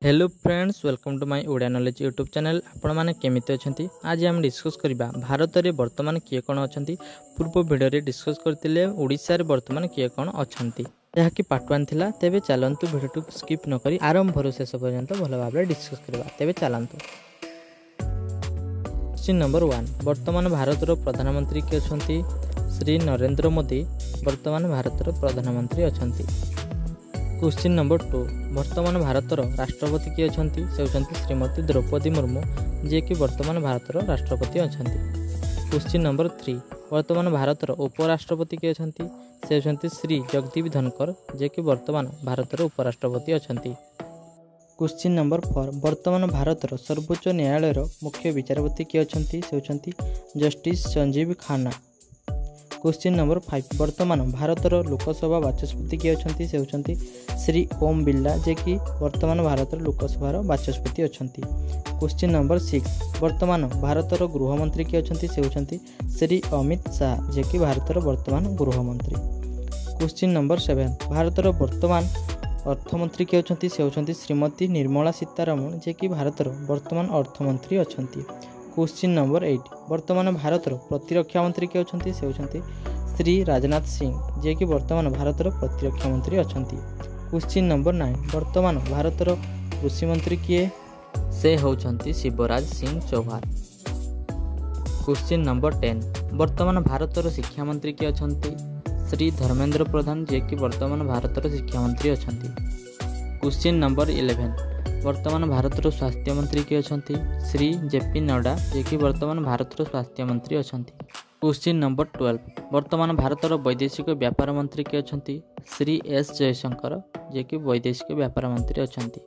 Hello friends, welcome to my Odia Knowledge YouTube channel. ଆପଣମାନେ କେମିତି ଅଛନ୍ତି? ଆଜି ଆମେ ଡିସ୍କସ୍ କରିବା ଭାରତରେ ବର୍ତ୍ତମାନ କିଏ କ'ଣ ଅଛନ୍ତି। ପୂର୍ବ ଭିଡ଼ିଓରେ ଡିସ୍କସ୍ କରିଥିଲେ ଓଡ଼ିଶାରେ ବର୍ତ୍ତମାନ କିଏ କ'ଣ ଅଛନ୍ତି, ଯାହାକି ପାର୍ଟ 1 ଥିଲା। ତେବେ ଚାଲନ୍ତୁ, ଭିଡ଼ିଓଟିକୁ ସ୍କିପ୍ ନକରି ଆରମ୍ଭରୁ ଶେଷ ପର୍ଯ୍ୟନ୍ତ ଭଲ ଭାବରେ ଡିସ୍କସ୍ କରିବା। ତେବେ ଚାଲନ୍ତୁ। କ୍ୱେଶ୍ଚିନ୍ ନମ୍ବର 1, ବର୍ତ୍ତମାନ ଭାରତର ପ୍ରଧାନମନ୍ତ୍ରୀ କିଏ ଅଛନ୍ତି? ଶ୍ରୀ ନରେନ୍ଦ୍ର ମୋଦି ବର୍ତ୍ତମାନ ଭାରତର ପ୍ରଧାନମନ୍ତ୍ରୀ ଅଛନ୍ତି। କ୍ୱେଶ୍ଚିନ୍ ନମ୍ବର 2, ବର୍ତ୍ତମାନ ଭାରତର ରାଷ୍ଟ୍ରପତି କିଏ ଅଛନ୍ତି? ସେ ହେଉଛନ୍ତି ଶ୍ରୀମତୀ ଦ୍ରୌପଦୀ ମୁର୍ମୁ, ଯିଏକି ବର୍ତ୍ତମାନ ଭାରତର ରାଷ୍ଟ୍ରପତି ଅଛନ୍ତି। କ୍ୱେଶ୍ଚିନ୍ ନମ୍ବର 3, ବର୍ତ୍ତମାନ ଭାରତର ଉପରାଷ୍ଟ୍ରପତି କିଏ ଅଛନ୍ତି? ସେ ହେଉଛନ୍ତି ଶ୍ରୀ ଜଗଦୀପ ଧନକର, ଯିଏକି ବର୍ତ୍ତମାନ ଭାରତର ଉପରାଷ୍ଟ୍ରପତି ଅଛନ୍ତି। କ୍ୱେଶ୍ଚିନ୍ ନମ୍ବର 4, ବର୍ତ୍ତମାନ ଭାରତର ସର୍ବୋଚ୍ଚ ନ୍ୟାୟାଳୟର ମୁଖ୍ୟ ବିଚାରପତି କିଏ ଅଛନ୍ତି? ସେ ହେଉଛନ୍ତି justice Sanjiv Khanna. Question number 5, ବର୍ତ୍ତମାନ ଭାରତର ଲୋକସଭା ବାଚସ୍ପତି କିଏ ଅଛନ୍ତି? ସେ ହେଉଛନ୍ତି ଶ୍ରୀ ଓମ୍ ବିର୍ଲା, ଯିଏକି ବର୍ତ୍ତମାନ ଭାରତର ଲୋକସଭାର ବାଚସ୍ପତି ଅଛନ୍ତି। କ୍ୱେଶ୍ଚିନ୍ ନମ୍ବର 6, ବର୍ତ୍ତମାନ ଭାରତର ଗୃହମନ୍ତ୍ରୀ କିଏ ଅଛନ୍ତି? ସେ ହେଉଛନ୍ତି ଶ୍ରୀ ଅମିତ ଶାହା, ଯିଏକି ଭାରତର ବର୍ତ୍ତମାନ ଗୃହମନ୍ତ୍ରୀ। କ୍ୱେଶ୍ଚିନ୍ ନମ୍ବର 7, ଭାରତର ବର୍ତ୍ତମାନ ଅର୍ଥମନ୍ତ୍ରୀ କିଏ ଅଛନ୍ତି? ସେ ହେଉଛନ୍ତି ଶ୍ରୀମତୀ ନିର୍ମଳା ସୀତାରମଣ, ଯିଏକି ଭାରତର ବର୍ତ୍ତମାନ ଅର୍ଥମନ୍ତ୍ରୀ ଅଛନ୍ତି। କ୍ୱେଶ୍ଚିନ୍ ନମ୍ବର 8, ବର୍ତ୍ତମାନ ଭାରତର ପ୍ରତିରକ୍ଷା ମନ୍ତ୍ରୀ କିଏ ଅଛନ୍ତି? ସେ ହେଉଛନ୍ତି ଶ୍ରୀ ରାଜନାଥ ସିଂ, ଯିଏକି ବର୍ତ୍ତମାନ ଭାରତର ପ୍ରତିରକ୍ଷା ମନ୍ତ୍ରୀ ଅଛନ୍ତି। କ୍ୱେଶ୍ଚିନ୍ ନମ୍ବର 9, ବର୍ତ୍ତମାନ ଭାରତର କୃଷିମନ୍ତ୍ରୀ କିଏ? ସେ ହେଉଛନ୍ତି ଶିବରାଜ ସିଂ ଚୌହାନ। କ୍ୱେଶ୍ଚିନ୍ ନମ୍ବର 10, ବର୍ତ୍ତମାନ ଭାରତର ଶିକ୍ଷାମନ୍ତ୍ରୀ କିଏ ଅଛନ୍ତି? ଶ୍ରୀ ଧର୍ମେନ୍ଦ୍ର ପ୍ରଧାନ, ଯିଏକି ବର୍ତ୍ତମାନ ଭାରତର ଶିକ୍ଷାମନ୍ତ୍ରୀ ଅଛନ୍ତି। କ୍ୱେଶ୍ଚିନ୍ ନମ୍ବର 11, ବର୍ତ୍ତମାନ ଭାରତର ସ୍ୱାସ୍ଥ୍ୟମନ୍ତ୍ରୀ କିଏ ଅଛନ୍ତି? ଶ୍ରୀ ଜେପି ନଡ୍ଡା, ଯିଏକି ବର୍ତ୍ତମାନ ଭାରତର ସ୍ୱାସ୍ଥ୍ୟମନ୍ତ୍ରୀ ଅଛନ୍ତି। କ୍ୱେଶ୍ଚିନ୍ ନମ୍ବର 12, ବର୍ତ୍ତମାନ ଭାରତର ବୈଦେଶିକ ବ୍ୟାପାର ମନ୍ତ୍ରୀ କିଏ ଅଛନ୍ତି? ଶ୍ରୀ ଏସ୍ ଜୟଶଙ୍କର, ଯିଏକି ବୈଦେଶିକ ବ୍ୟାପାର ମନ୍ତ୍ରୀ ଅଛନ୍ତି।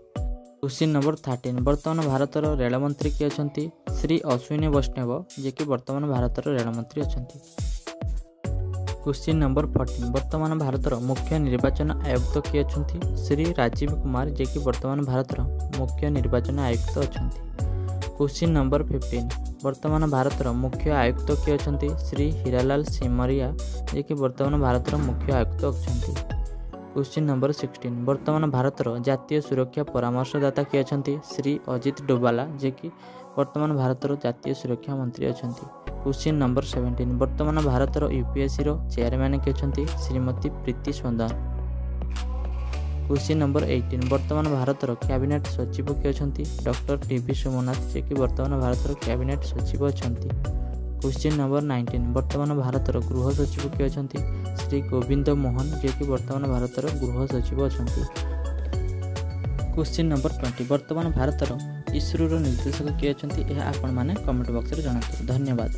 କ୍ୱେଶ୍ଚିନ୍ ନମ୍ବର 13, ବର୍ତ୍ତମାନ ଭାରତର ରେଳମନ୍ତ୍ରୀ କିଏ ଅଛନ୍ତି? ଶ୍ରୀ ଅଶ୍ୱିନୀ ବୈଷ୍ଣବ, ଯିଏକି ବର୍ତ୍ତମାନ ଭାରତର ରେଳମନ୍ତ୍ରୀ ଅଛନ୍ତି। କ୍ୱେଶ୍ଚିନ୍ ନମ୍ବର 14, ବର୍ତ୍ତମାନ ଭାରତର ମୁଖ୍ୟ ନିର୍ବାଚନ ଆୟୁକ୍ତ କିଏ ଅଛନ୍ତି? ଶ୍ରୀ ରାଜୀବ କୁମାର, ଯିଏକି ବର୍ତ୍ତମାନ ଭାରତର ମୁଖ୍ୟ ନିର୍ବାଚନ ଆୟୁକ୍ତ ଅଛନ୍ତି। କ୍ୱେଶ୍ଚିନ୍ ନମ୍ବର 15, ବର୍ତ୍ତମାନ ଭାରତର ମୁଖ୍ୟ ଆୟୁକ୍ତ କିଏ ଅଛନ୍ତି? ଶ୍ରୀ ହୀରାଲାଲ ସିମରିଆ, ଯିଏକି ବର୍ତ୍ତମାନ ଭାରତର ମୁଖ୍ୟ ଆୟୁକ୍ତ ଅଛନ୍ତି। କ୍ୱେଶ୍ଚିନ୍ ନମ୍ବର 16, ବର୍ତ୍ତମାନ ଭାରତର ଜାତୀୟ ସୁରକ୍ଷା ପରାମର୍ଶଦାତା କିଏ ଅଛନ୍ତି? ଶ୍ରୀ ଅଜିତ ଡୋଭାଲ, ଯିଏକି ବର୍ତ୍ତମାନ ଭାରତର ଜାତୀୟ ସୁରକ୍ଷା ମନ୍ତ୍ରୀ ଅଛନ୍ତି। କ୍ୱେଶ୍ଚିନ୍ ନମ୍ବର 17, ବର୍ତ୍ତମାନ ଭାରତର ୟୁପିଏସ୍ସିର ଚେୟାରମ୍ୟାନ୍ କିଏ ଅଛନ୍ତି? ଶ୍ରୀମତୀ ପ୍ରୀତି ସୁଦନ। କ୍ୱେଶ୍ଚିନ୍ ନମ୍ବର 18, ବର୍ତ୍ତମାନ ଭାରତର କ୍ୟାବିନେଟ୍ ସଚିବ କିଏ ଅଛନ୍ତି? ଡକ୍ଟର ଟିଭି ସୋମନାଥ, ଯିଏକି ବର୍ତ୍ତମାନ ଭାରତର କ୍ୟାବିନେଟ୍ ସଚିବ ଅଛନ୍ତି। କ୍ୱେଶ୍ଚିନ୍ ନମ୍ବର 19, ବର୍ତ୍ତମାନ ଭାରତର ଗୃହ ସଚିବ କିଏ ଅଛନ୍ତି? ଶ୍ରୀ ଗୋବିନ୍ଦ ମୋହନ, ଯିଏକି ବର୍ତ୍ତମାନ ଭାରତର ଗୃହ ସଚିବ ଅଛନ୍ତି। କ୍ୱେଶ୍ଚିନ୍ ନମ୍ବର 20, ବର୍ତ୍ତମାନ ଭାରତର ଇସ୍ରୋର ନିର୍ଦ୍ଦେଶକ କିଏ ଅଛନ୍ତି? ଏହା ଆପଣମାନେ କମେଣ୍ଟ ବକ୍ସରେ ଜଣାନ୍ତୁ। ଧନ୍ୟବାଦ।